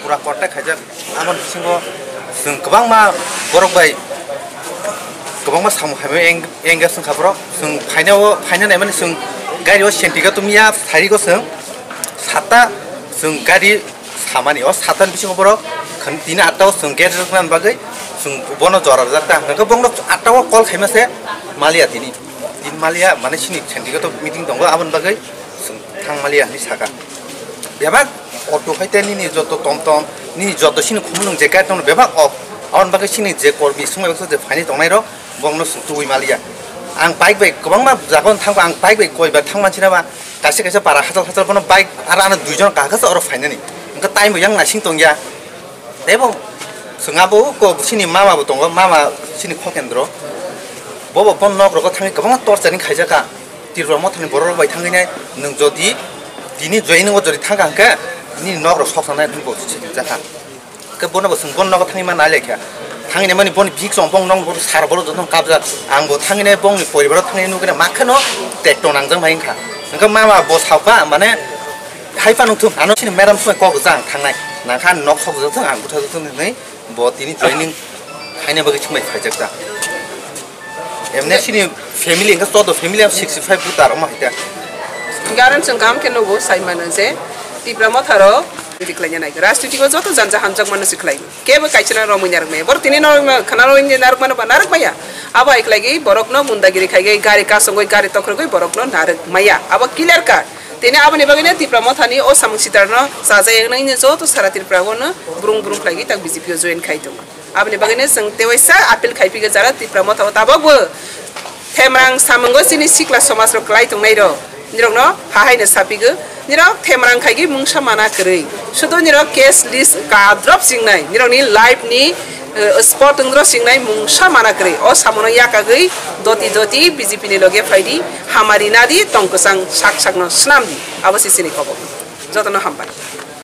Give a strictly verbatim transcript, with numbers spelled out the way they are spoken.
Pura contact khaijak. Aboni bisingo chwng kwbangma borok bai kwbangma samung khaimani eng-, engage wngkha borok. Chwng phainao, phaina naimani chwng gari o safety khe tongya, sarigo chwng satta chwng gari samani. O sattani bisingo borok khn-, tini atta o chwng gate rwknani bagwi chwng bono jora rwjak ta. Hwnkhe bongno atta o call khaima se maliya tini. Tini maliya, mane chini safety khe to meeting tongo, aboni bagwi chwng thang maliya hinwi saka. Bebak auto hai te nini joto tom tom, nini joto sini khumulung je kai tongno bebak off. Aboni bagwi sini je kormi swngmai baksa je phaini tongnai rok, bongno swng tubui maliya. Ang bike bai kwbangma jaga o thangkha, ang bike bai koi bar thang manchina ba, kaisa kaisa para hachal hachal bono bike aro ano duijon kahaksa oro phainani. Wngkha time bo yang naising tongya. Tebo chwng abo ko sini mama bo tongo, mama sini khokendro. Bobo bon nok rogo thangwi kwbangma torture ni khaijaka. Tripura mothani borok rok bai thangwi nai nwng jodi tini joining o jodi thangkha hwnkhe nini nok rok soksa nai bo jakha. Ke bono bo chwng bon nogo thangwi ma nai laikha. Thangwi nai mani boni bik song bong nong boro sar boro joto kabjak. Ang bo thangwi nai bongni poribar o thangwi nugwi nai makheno tekto nangjak bai wngkha. Wngkha mama bo sauka mane hai phano thung ano sini madam sumai kok jang thangnai. Nangkha nok sok joto ang butha joto nai. Bo tini training khaina bagwi chumai khaijak ta. Emne sini family engka todo family am sixty five voter omo haita. Garan chwng kaham khe nugo sai mano je Tipra motharo rajniti khlaina nai. Rajniti o joto janja hamjak mano se khlai. Kebo kaisa na romwi narwk maya. Bor tini no khana romwi narwk mano ba narwk maya. Abo hai khlai borok no gundagiri khai gari kasongwi gari tokrogwi borok no narwk maya. Abo clear ka. Tini aboni bagwi no Tipra mothani o samung sitar no sajak nai joto sara Tripura o no brung brung khlai tak B J P o join khai tongo. Aboni bagwino chwng tewaisa appeal khai phikha jara Tipra motha o tabok bo themrang samungo chini sikla somaj rok kwlai tongnai rok nirok no ha hai no saphigo nirok themrang khaigwi mungsa mana kwrwi sudo nirok case list ka drop singnai nirok ni life ni eh, spot wng drop singnai mungsa mana kwrwi o samono yakagwi doti doti B J P ni loge phaidi hamari nadi tong kwchang sak sak no swnam di abo se chini khobor jotono hambai.